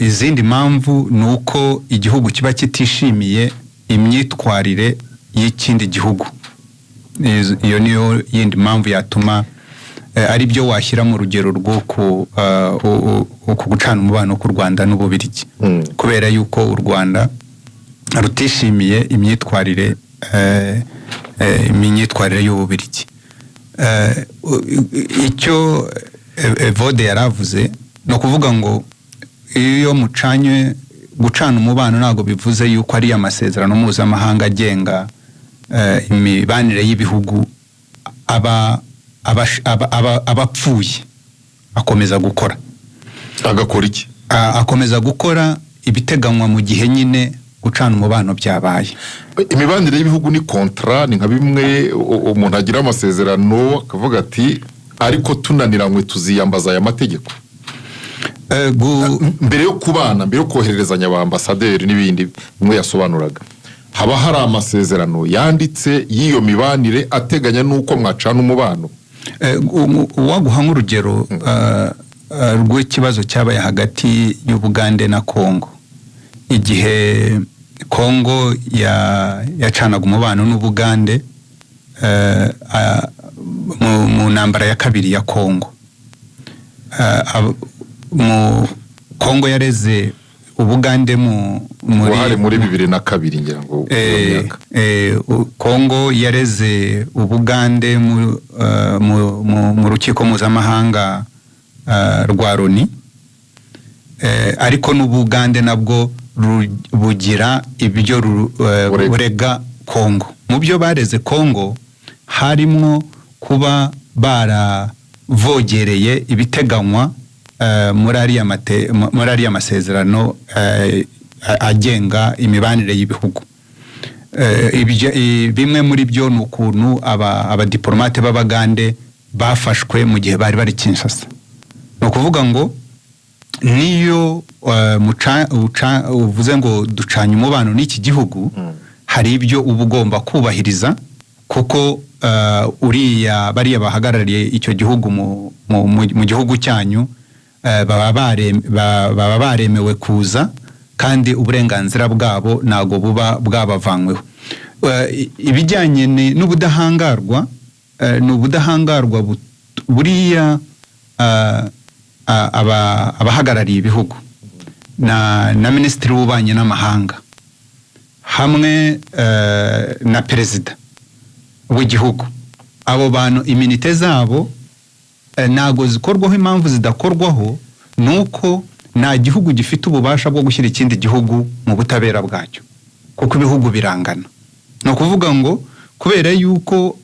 Izindi mpamvu ni uko igihugu kiba kitishimiye imyitwarire y'ikindi gihugu. Iyo niyo yindi mpamvu yatuma ari byo washyira mu rugero rwo ku gucana umubano k'u Rwanda n'Ububirigi, kubera yuko u Rwanda rutishimiye imyitwarire y'Ububirigi. Icyo Evode yaravuze ni ukuvuga ngo iyo mucanye, gucana umubano ntabwo bivuze yuko ari amasezerano mpuzamahanga agenga imibanire y'ibihugu aba apfuye, akomeza gukora. Agakora iki? Akomeza gukora ibiteganywa mu gihe nyine gucana umubano byabaye. Imibanire y'ibihugu ni contrat, ni nka bimwe umuntu agira amasezerano akavuga ati: "Ariko tunaniranywe tuziyambaza aya mategeko." Mbere yo kubana, mbere yo kohererezanya ba ambasaderi n'ibindi bimwe yasobanuraga, haba hari amasezerano yanditse y'iyo mibanire ateganya n'uko mwacana umubano. Uwaguha nk'urugero rw'ikibazo cyabaye hagati y'Ubugande na Kongo, igihe Kongo yacanaga umubano n'Ubugande mu ntambara ya kabiri ya Kongo, mu Kongo yareze Ubugande muri Uruhare muri 2002, ngira ngo iyo myaka. Kongo yareze Ubugande mu rukiko mpuzamahanga rwa Loni, ariko n'Ubugande nabwo bugira ibyo Burega. burega Kongo. Mu byo bareze Kongo harimwo kuba baravogereye ibiteganywa muri ariya masezerano agenga imibanire y'ibihugu. Bimwe muri byo ni ukuntu abadiplomate b'Abagande bafashwe mu gihe bari bari Kinshasa. Ni ukuvuga ngo niyo uvuze ngo ducanye umubano n'iki gihugu, hari ibyo uba ugomba kubahiriza, kuko uriya bariya bahagarariye icyo gihugu mu gihugu cyanyu baba baremewe kuza, kandi uburenganzira bwabo ntabwo buba bwabavanyweho. Ibijyanye n'ubudahangarwa, ni ubudahangarwa buriya abahagarariye ibihugu na minisitiri w'ububanyi n'amahanga hamwe na perezida w'igihugu, abo bantu immunité zabo ntabwo zikorwaho. Impamvu zidakorwaho ni uko nta gihugu gifite ububasha bwo gushyira ikindi gihugu mu butabera bwacyo, kuko ibihugu birangana. Ni ukuvuga ngo kubera yuko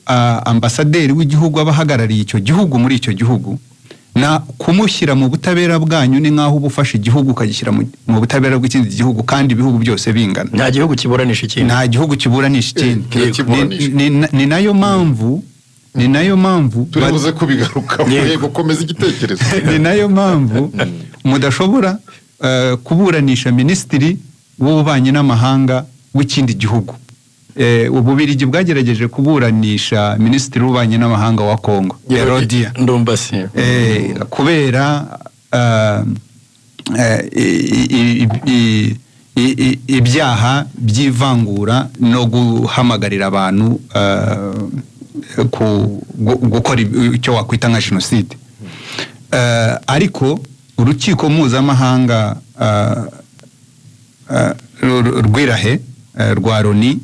ambasaderi w'igihugu aba ahagarariye icyo gihugu muri icyo gihugu, na kumushyira mu butabera bwanyu ni nk'aho uba ufashe igihugu ukagishyira mu butabera bw'ikindi gihugu, kandi ibihugu byose bingana. Nta gihugu kiburanisha ikindi. Nta gihugu kiburanisha ikindi. Kirakiburanisha. Ni nayo mpamvu Turi buze kubigarukaho. Yego. Yego, komeza igitekerezo. Ni nayo mpamvu mudashobora kuburanisha minisitiri w'ububanyi n'amahanga w'ikindi gihugu. Ububirigi bwagerageje kuburanisha minisitiri w'ububanyi n'amahanga wa Kongo, Erodia, Ndumva si kubera ibyaha by'ivangura no guhamagarira abantu gukora icyo wakwita nka jenoside. Ariko urukiko mpuzamahanga rw'i La Haye, rwa Loni,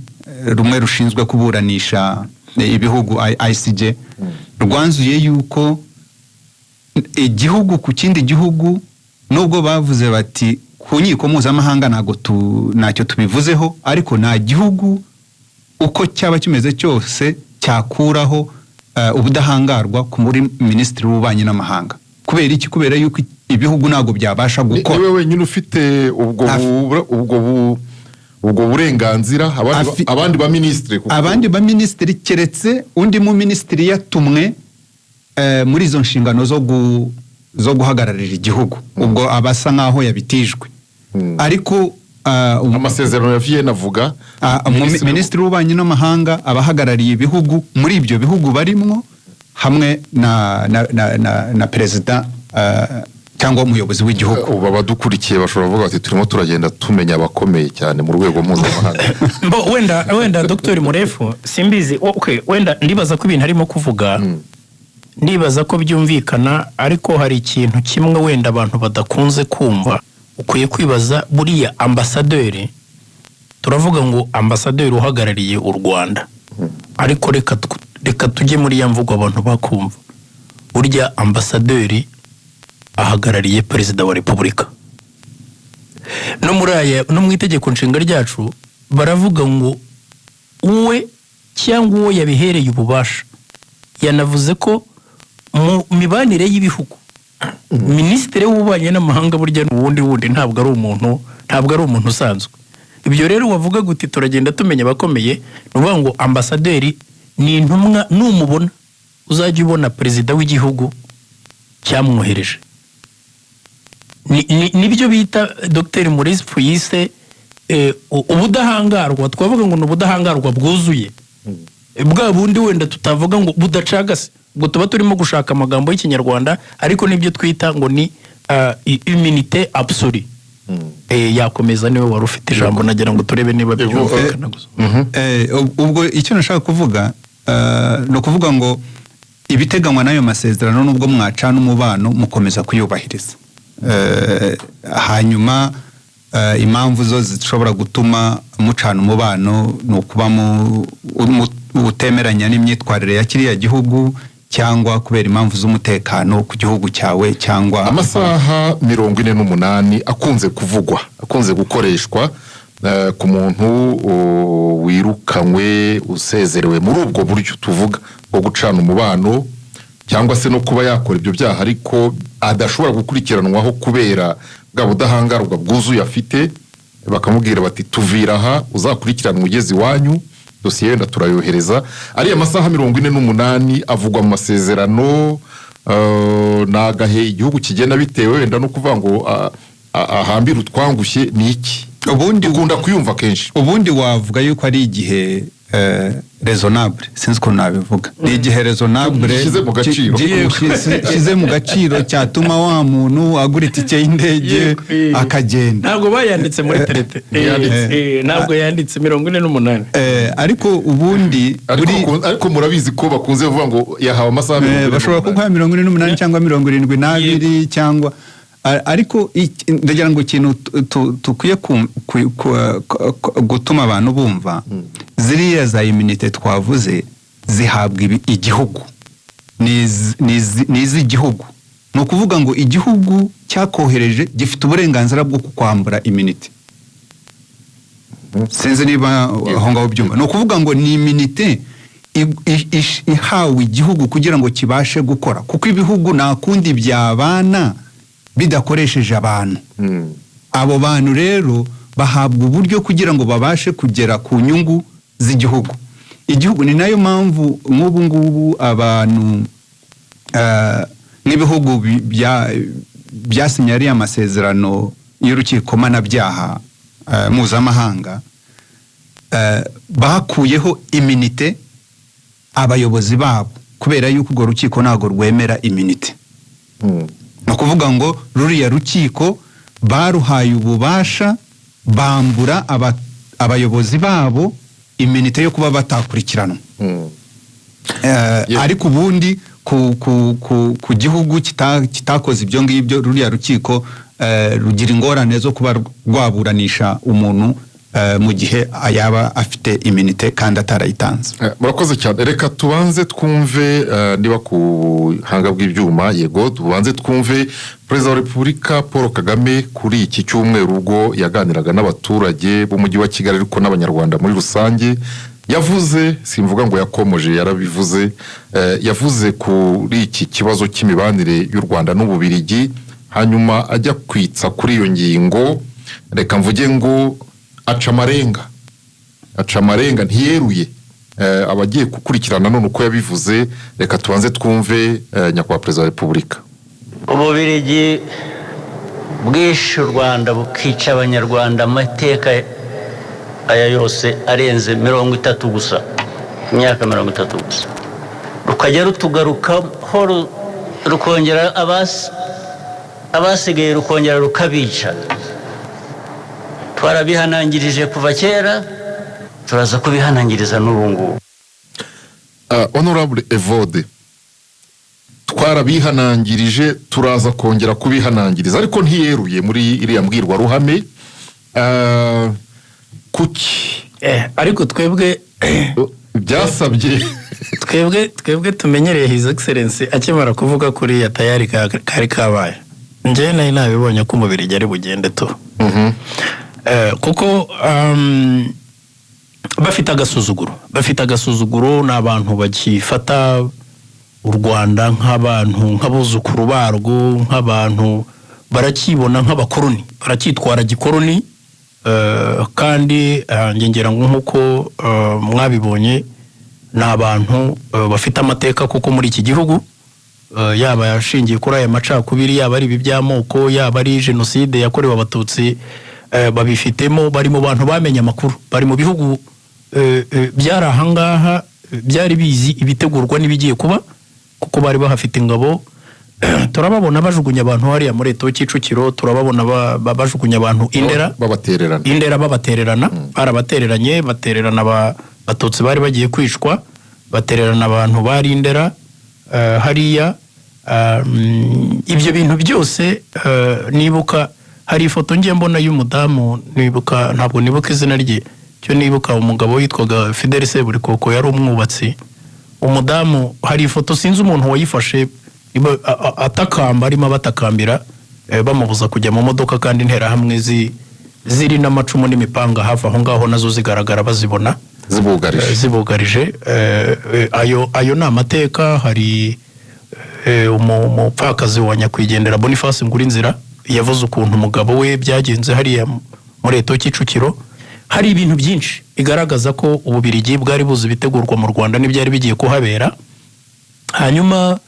rumwe rushinzwe kuburanisha ibihugu, ICJ, rwanzuye yuko igihugu ku kindi gihugu, nubwo bavuze bati ku nkiko mpuzamahanga ntabwo ntacyo tubivuzeho, ariko nta gihugu uko cyaba kimeze cyose cyakuraho ubudahangarwa ku muri minisitiri w'ububanyi n'amahanga. Kubera iki? Kubera yuko ibihugu ntabwo byabasha gukora Niwe wenyine ufite ubwo ubwo burenganzira, abandi abandi ba minisitiri Abandi ba minisitiri, keretse undi mu minisitiri yatumwe muri izo nshingano zo guhagararira igihugu, ubwo aba asa nk'aho yabitijwe. Ariko Amasezerano ya Vienne avuga Minisitiri w'ububanyi n'amahanga aba ahagarariye ibihugu muri ibyo bihugu barimwo hamwe na perezida. Cyangwa umuyobozi w'igihugu. Ubu abadukurikiye bashobora kuvuga bati: "Turimo turagenda tumenya abakomeye cyane mu rwego mpuzamahanga." Mbo wenda Dr Murefu, simbizi, okay, wenda ndibaza ko ibintu arimo kuvuga, ndibaza ko byumvikana, ariko hari ikintu kimwe wenda abantu badakunze kumva. Ukwiye kwibaza, buriya ambasaderi, turavuga ngo ambasaderi uhagarariye u Rwanda, ariko reka tujye muri ya mvugo abantu bakumva. Burya ambasaderi ahagarariye Perezida wa Repubulika. No muri aya, no mu Itegeko Nshinga ryacu baravuga ngo uwe cyangwa uwo yabihereye ububasha. Yanavuze ko mu mibanire y'ibihugu, Minisitiri w'Ububanyi n'Amahanga burya ni uwundi wundi, ntabwo ari umuntu usanzwe. Ibyo rero wavuga guti turagenda tumenya abakomeye, ni ukuvuga ngo ambasaderi ni intumwa. Numubona uzajya ubona perezida w'igihugu cyamwohereje. Nibyo bita, Dr Maurice yise ubudahangarwa. Twavuga ngo ni ubudahangarwa bwuzuye, bwa bundi wenda tutavuga ngo budacagase, ubwo tuba turimo gushaka amagambo y'Ikinyarwanda, ariko nibyo twita ngo ni immunité absolue. Yakomeza, niwe wari ufite ijambo. Nagira ngo turebe niba byumvikana gusa. Ubwo icyo nashaka kuvuga ni ukuvuga ngo ibiteganywa n'ayo masezerano, nubwo mwacana umubano, mukomeza kuyubahiriza. Hanyuma impamvu zo zishobora gutuma mucana umubano ni ukuba utemeranya n'imyitwarire ya kiriya gihugu, cyangwa kubera impamvu z'umutekano ku gihugu cyawe, cyangwa Amasaha 48 akunze kuvugwa, akunze gukoreshwa ku muntu wirukanywe, usezerewe muri ubwo buryo tuvuga bwo gucana umubano, cyangwa se no kuba yakora ibyo byaha ariko adashobora gukurikiranwaho kubera bwa budahangarwa bwuzuye afite, bakamubwira bati: "Tuvira aha, uzakurikiranwa ugeze iwanyu, dosiye wenda turayohereza." Ariya masaha 48 avugwa mu masezerano ni agahe igihugu kigena, bitewe wenda no kuvuga ngo ahambire utwangushye, ni iki? Ubundi Ukunda kuyumva kenshi. Ubundi wavuga yuko ari igihe raisonnable, sinzi ukuntu nabivuga, ni igihe raisonnable. Gishyize mu gaciro. Gishyize mu gaciro, cyatuma wa muntu agura itike y'indege Yego. akagenda. Ntabwo bayanditse muri traité. Ntiyanditse. Ntabwo yanditse 48. Ariko ubundi Ariko ariko murabizi ko bakunze kuvuga ngo yahawe amasaha 48. Bashobora kuguha 48 cyangwa 72 cyangwa ariko ndagira ngo ikintu tukwiye gutuma abantu bumva, ziriya za immunité twavuze zihabwa igihugu, ni iz'igihugu. Ni ukuvuga ngo igihugu cyakohereje gifite uburenganzira bwo kukwambura immunité. Sinzi niba aho ngaho byumva. Ni ukuvuga ngo ni immunité ihawe igihugu kugira ngo kibashe gukora, kuko ibihugu nta kundi byabana bidakoresheje abantu. Abo bantu rero bahabwa uburyo kugira ngo babashe kugera ku nyungu z'igihugu. Igihugu ni nayo mpamvu nk'ubu ngubu abantu nk'ibihugu byasinye ariya masezerano y'Urukiko Mpanabyaha Mpuzamahanga, bakuyeho immunité abayobozi babo, kubera yuko urwo rukiko ntabwo rwemera immunité. Ni ukuvuga ngo ruriya rukiko baruhaye ububasha, bambura abayobozi babo immunité yo kuba batakurikiranwa. Ariko ubundi ku gihugu kitakoze ibyo ngibyo, ruriya rukiko rugira ingorane zo kuba rwaburanisha umuntu mu gihe yaba afite immunité kandi atarayitanze. Murakoze cyane. Reka tubanze twumve niba ku buhanga bw'ibyuma, yego, tubanze twumve Perezida wa Repubulika Paul Kagame kuri iki cyumweru, ubwo yaganiraga n'abaturage b'Umujyi wa Kigali, ariko n'Abanyarwanda muri rusange. Yavuze, simvuga ngo yakomoje, yarabivuze, yavuze kuri iki kibazo cy'imibanire y'u Rwanda n'Ububirigi, hanyuma ajya kwitsa kuri iyo ngingo, reka mvuge ngo aca amarenga, aca amarenga, ntiyeruye. Abagiye gukurikirana none uko yabivuze, reka tubanze twumve Nyakubahwa Perezida wa Repubulika. Ububirigi bwishe u Rwanda, bukica Abanyarwanda, amateka aya yose arenze 30 gusa, imyaka 30 gusa, rukajya rutugarukaho, rukongera abasi. Abasigaye rukongera rukabica. Twarabihanangirije kuva kera, turaza kubihanangiriza n'ubu ngubu. Honorable Evode, twarabihanangirije, turaza kongera kubihanangiriza, ariko ntiyeruye muri iriya mbwirwaruhame. Kuki? Ariko twebwe byasabye twebwe tumenyereye His Excellence, akimara kuvuga kuriya tayari kari kabaye. Njyewe nari nabibonye ko umubiri ari bugende tu. Kuko bafite agasuzuguro, ni abantu bakifata u Rwanda nk'abantu, nk'abuzukuru barwo, nk'abantu barakibona nk'abakoroni, baracyitwara gikoroni. Kandi njye ngira ngo nk'uko mwabibonye, ni abantu bafite amateka kuko muri iki gihugu, yaba yashingiye kuri aya macakubiri, yaba ari ibi by'amoko, yaba ari jenoside yakorewe Abatutsi, babifitemo. Bari mu bantu bamenye amakuru, bari mu bihugu byari ahangaha, byari bizi ibitegurwa n'ibigiye kuba, kuko bari bahafite ingabo. Turababona bajugunya abantu hariya muri Eto Kicukiro, turababona bajugunya abantu Indera. Babatererana. Indera babatererana, barabatereranye, batererana Abatutsi bari bagiye kwicwa, batererana abantu bari Indera hariya. Ibyo bintu byose, nibuka hari ifoto ngiye mbona y'umudamu, nibuka, ntabwo nibuka izina rye, cyo nibuka umugabo witwaga Fidel Seburikoko, yari umwubatsi. Umudamu, hari ifoto, sinzi umuntu wayifashe, niba atakamba, arimo abatakambira, bamubuza kujya mu modoka, kandi Interahamwe ziri n'amacumu n'imipanga hafi aho ngaho, nazo zigaragara, bazibona. Zibugarije. Zibugarije. Ayo ni amateka. Hari umupfakazi wa nyakwigendera Boniface Ngurinzira, yavuze ukuntu umugabo we byagenze hariya muri Eto Kicukiro. Hari ibintu byinshi bigaragaza ko Ububirigi bwari buzi ibitegurwa mu Rwanda n'ibyari bigiye kuhabera. Hanyuma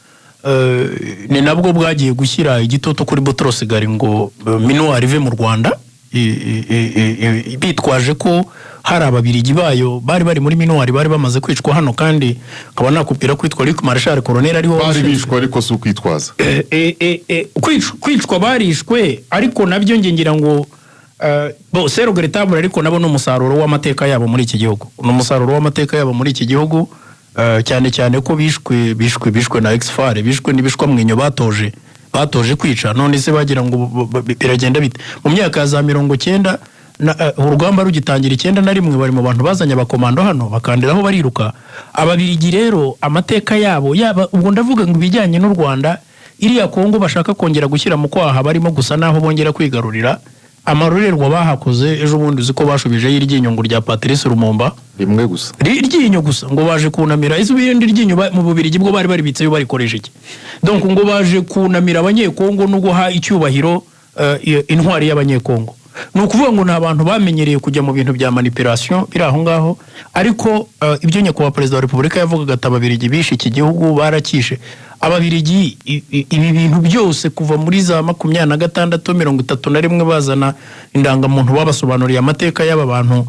ni nabwo bwagiye gushyira igitutu kuri Boutros Ghali ngo MINUAR ive mu Rwanda, bitwaje ko hari Ababirigi bayo bari bari muri MINUAR bari bamaze kwicwa hano. Kandi nkaba nakubwira ko witwa Luc Marshal Colonel ariwe Bari washinzwe. bishwe, ariko si ukwitwaza. Kwicwa barishwe, ariko nabyo nge ngira ngo bo c'est regrettable, ariko nabo ni umusaruro w'amateka yabo muri iki gihugu, ni umusaruro w'amateka yabo muri iki gihugu, cyane cyane ko bishwe na ex-FAR, bishwe n'ibishwa mwinyo batoje kwica. None se bagira ngo biragenda bite mu myaka ya za 90 urugamba rugitangira 91? Bari mu bantu bazanye abakomando hano, bakandiraho bariruka. Ababirigi rero amateka yabo, yaba ubwo ndavuga ngo ibijyanye n'u Rwanda, iriya Kongo bashaka kongera gushyira mu kwaha, barimo gusa naho bongera kwigarurira amarorerwa bahakoze ejo bundi. Uzi ko bashubijeyo iryinyo ngo rya Patrice Lumumba? Rimwe gusa. Iryinyo gusa, ngo baje kunamira. Ese ibindi ryinyo mu Bubirigi bwo bari baribitseyo barikoresha iki? Donc ngo baje kunamira Abanyekongo no guha icyubahiro intwari y'Abanyekongo. Ni ukuvuga ngo ni abantu bamenyereye kujya mu bintu bya manipulation biri aho ngaho. Ariko ibyo nyakubahwa Perezida wa Repubulika yavugaga ati Ababirigi bishe iki gihugu, barakishe. Ababirigi ibi bintu byose kuva muri za 26, 31, bazana indangamuntu, babasobanuriye amateka y'aba bantu,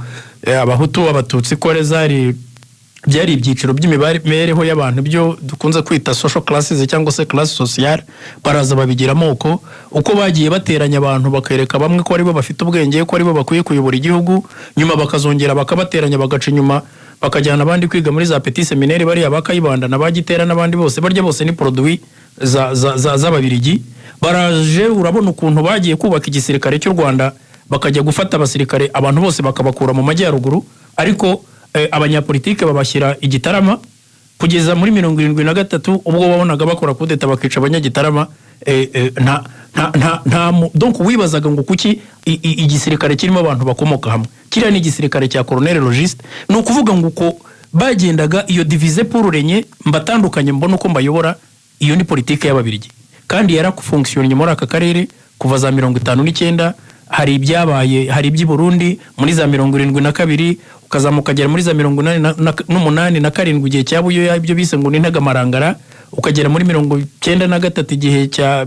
Abahutu, Abatutsi, ko zari byari ibyiciro by'imibereho y'abantu, byo dukunze kwita social classes cyangwa se classe sociale. Baraza babigira amoko. Uko bagiye bateranya abantu, bakereka bamwe ko aribo bafite ubwenge, ko aribo bakwiye kuyobora igihugu, nyuma bakazongera bakabateranya, bagaca inyuma bakajyana abandi kwiga muri za petit séminaire, bariya bakayibanda na ba Gitera n'abandi bose, barya bose ni produit z'Ababirigi. Baraje, urabona ukuntu bagiye kubaka igisirikare cy'u Rwanda, bakajya gufata abasirikare, abantu bose bakabakura mu majyaruguru, ariko abanyapolitike babashyira Igitarama, kugeza muri 73 ubwo wabonaga bakora kudeta, bakica Abanyagitarama. Nta nta nta nta donc wibazaga ngo kuki igisirikare kirimo abantu bakomoka hamwe? Kiriya ni igisirikare cya colonel Logiste. Ni ukuvuga ngo uko bagendaga iyo diviser pour régner, mbatandukanye mbona uko mbayobora, iyo ni politike y'Ababirigi kandi yarafonctionnye muri aka karere kuva za 59. Hari ibyabaye, hari iby'i Burundi muri za 72, ukazamuka ukagera muri za 88 na 7, igihe cya Buyoya, ibyo bise ngo ni Integamarangara. ukagera muri 93 igihe cya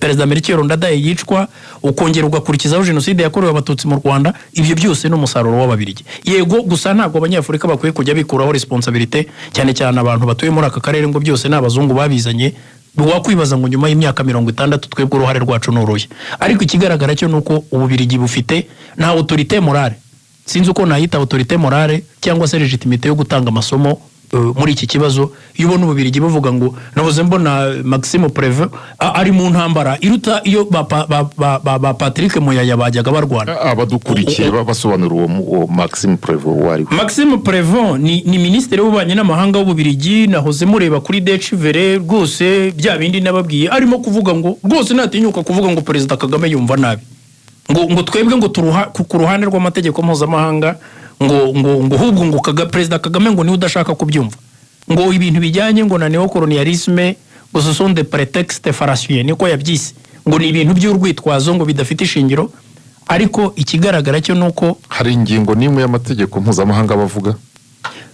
Perezida Melchior Ndadaye yicwa, ukongera ugakurikizaho jenoside yakorewe Abatutsi mu Rwanda. Ibyo byose ni umusaruro w'Ababirigi. Yego, gusa ntabwo Abanyafurika bakwiye kujya bikuraho responsabilité, cyane cyane abantu batuye muri aka karere, ngo byose ni abazungu babizanye. Wakwibaza ngo nyuma y'imyaka 60 twebwe uruhare rwacu ni uruhe? Ariko ikigaragara cyo ni uko Ububirigi bufite nta autorité morale, sinzi uko nayita, autorité morale cyangwa se légitimité yo gutanga amasomo muri iki kibazo. Iyo ubona Ububirigi buvuga ngo, nahoze mbona Maxime Prévost ari mu ntambara iruta iyo ba Patrick Muyaya bajyaga barwana. Abadukurikiye basobanura uwo Maxime Prévost uwo ari we. Maxime Prévost ni minisitiri w'ububanyi n'amahanga w'Ububirigi. Nahoze mureba kuri Deutsche Welle, rwose bya bindi nababwiye, arimo kuvuga ngo rwose natinyuka kuvuga ngo Perezida Kagame yumva nabi, ngo twebwe ngo ku ruhande rw'amategeko mpuzamahanga, ngo ahubwo ngo Perezida Kagame ngo niwe udashaka kubyumva, ngo ibintu bijyanye ngo na néocolonialisme ngo ce sont des prétextes fallacieux, niko yabyise, ngo ni ibintu by'urwitwazo, ngo bidafite ishingiro. Ariko ikigaragara cyo ni uko Hari ingingo n'imwe y'amategeko mpuzamahanga bavuga?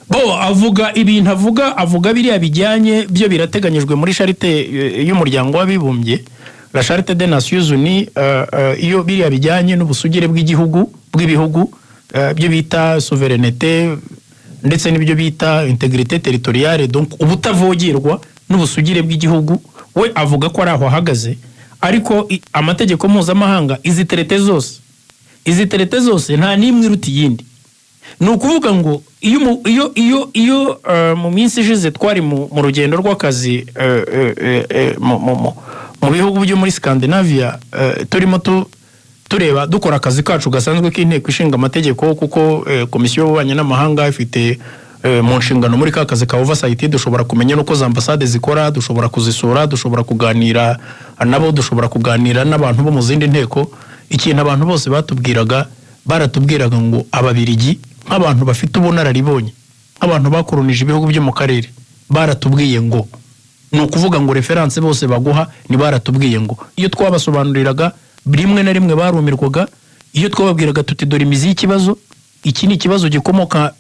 Bo avuga ibintu avuga biriya bijyanye, byo birateganyijwe muri charte y'Umuryango w'Abibumbye, la Charte des Nations Unies, iyo biriya bijyanye n'ubusugire bw'igihugu, bw'ibihugu, byo bita souveraineté ndetse n'ibyo bita intégrité territoriale, donc ubutavogerwa n'ubusugire bw'igihugu. We avuga ko ari aho ahagaze. Ariko amategeko mpuzamahanga, izi traité zose nta n'imwe iruta iyindi. Ni ukuvuga ngo iyo mu- iyo iyo iyo eh, mu minsi ishize twari mu rugendo rw'akazi mu bihugu byo muri Scandinavia, turimo tureba, dukora akazi kacu gasanzwe k'Inteko Ishinga Amategeko, kuko Komisiyo y'Ububanyi n'Amahanga ifite mu nshingano muri ka kazi ka oversight, dushobora kumenya n'uko za ambasade zikora, dushobora kuzisura, dushobora kuganira nabo, dushobora kuganira n'abantu bo mu zindi nteko. Ikintu abantu bose batubwiraga, baratubwiraga ngo Ababirigi nk'abantu bafite ubunararibonye, nk'abantu bakoronije ibihugu byo mu karere, baratubwiye ngo, ni ukuvuga ngo référence bose baguha ni baratubwiye ngo. Iyo twabasobanuriraga, rimwe na rimwe barumirwaga. Iyo twababwiraga tuti dore imizi y'ikibazo, iki ni ikibazo gikomoka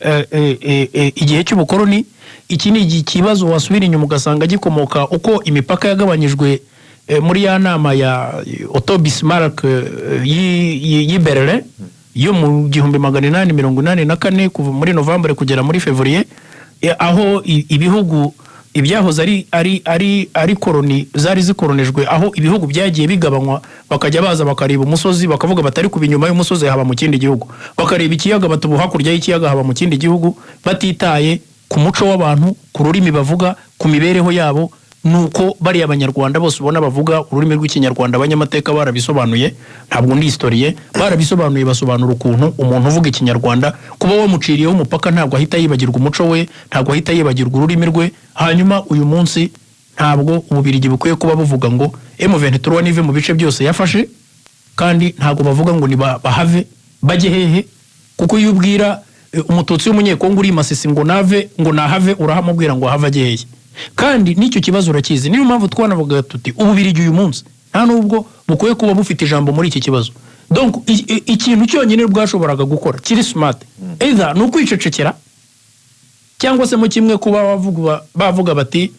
igihe cy'ubukoroni, iki ni ikibazo wasubira inyuma ugasanga gikomoka uko imipaka yagabanyijwe muri ya nama ya Otto Bismarck y'i Berlin yo mu 1884, kuva muri novembre kugera muri février, aho ibihugu ibyahoze ari koroni zari zikoronejwe, aho ibihugu byagiye bigabanywa, bakajya baza bakareba umusozi bakavuga batari kuba inyuma y'umusozi haba mu kindi gihugu, bakareba ikiyaga bati ubu hakurya y'ikiyaga haba mu kindi gihugu, batitaye ku muco w'abantu, ku rurimi bavuga, ku mibereho yabo. Nuko bariya Abanyarwanda bose ubona bavuga ururimi rw'Ikinyarwanda, abanyamateka barabisobanuye, ntabwo ndi historien, barabisobanuye, basobanura ukuntu umuntu uvuga Ikinyarwanda kuba wamuciriyeho umupaka ntabwo ahita yibagirwa umuco we, ntabwo ahita yibagirwa ururimi rwe. Hanyuma uyu munsi ntabwo Ububirigi bukwiye kuba buvuga ngo M23 nive mu bice byose yafashe, kandi ntabwo bavuga ngo ni bahave bajye hehe, kuko iyo ubwira Umututsi w'Umunyekongo uri i Masisi ngo nave, ngo nahave, urahamubwira ngo ahave ajye hehe? Kandi n'icyo kibazo urakizi. Niyo mpamvu twanavuga tuti Ububirigi uyu munsi nta nubwo bukwiye kuba bufite ijambo muri iki kibazo. Donc ikintu cyonyine bwashoboraga gukora kiri smart, either ni ukwicecekera, cyangwa se mu kimwe kuba bavuga bati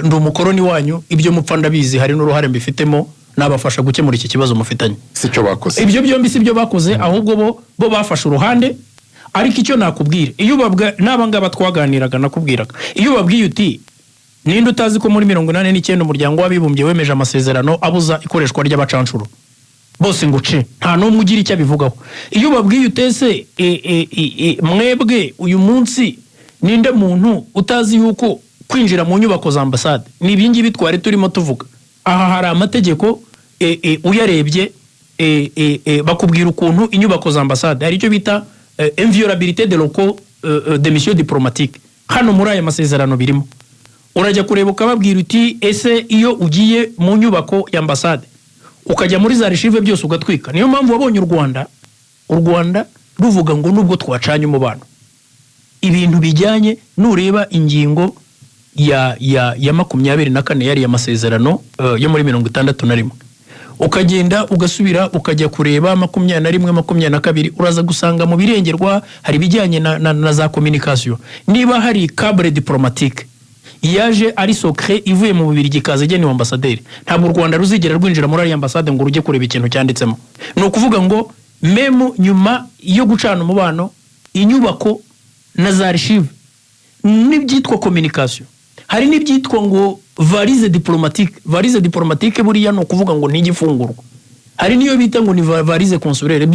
ndi umukoroni wanyu, ibyo mupfa ndabizi, hari n'uruhare mbifitemo, nabafasha gukemura iki kibazo mufitanye. Si cyo bakoze. Ibyo byombi si byo bakoze, ahubwo bo bafashe uruhande. Ariko icyo nakubwira, iyo ubabwa n'aba ngaba twaganiraga, nakubwiraga, iyo ubabwiye uti ninde utazi ko muri 89 Umuryango w'Abibumbye wemeje amasezerano abuza ikoreshwa ry'abacanshuro, bose ngo ce, nta n'umwe ugira icyo abivugaho. Iyo ubabwiye utese mwebwe uyu munsi ninde muntu utazi yuko kwinjira mu nyubako za ambasade, ni ibingibi twari turimo tuvuga aha, hari amategeko, uyarebye bakubwira ukuntu inyubako za ambasade, hari icyo bita inviolabilité de locaux de mission diplomatique, hano muri aya masezerano birimo. Urajya kureba ukababwira uti ese iyo ugiye mu nyubako ya ambasade ukajya muri za archives byose ugatwika? Niyo mpamvu wabonye u Rwanda ruvuga ngo nubwo twacanye umubano, ibintu bijyanye, nureba ingingo ya 24 yari amasezerano yo muri 61, ukagenda ugasubira ukajya kureba 21, 22, uraza gusanga mu birengerwa hari ibijyanye na za communication. Niba hari câble diplomatique Yaje ari secret, ivuye mu Bubiligi, ikaza igenewe ambasaderi. Ntabwo u Rwanda ruzigera rwinjira muri ariya ambasade ngo rujye kureba ikintu cyanditsemo. Ni ukuvuga ngo même nyuma yo gucana umubano, inyubako na za archives n'ibyitwa communication, hari n'ibyitwa ngo valise diplomatique. Valise diplomatique buriya ni ukuvuga ngo ntigifungurwa. Hari n'iyo bita ngo ni valise consulaire.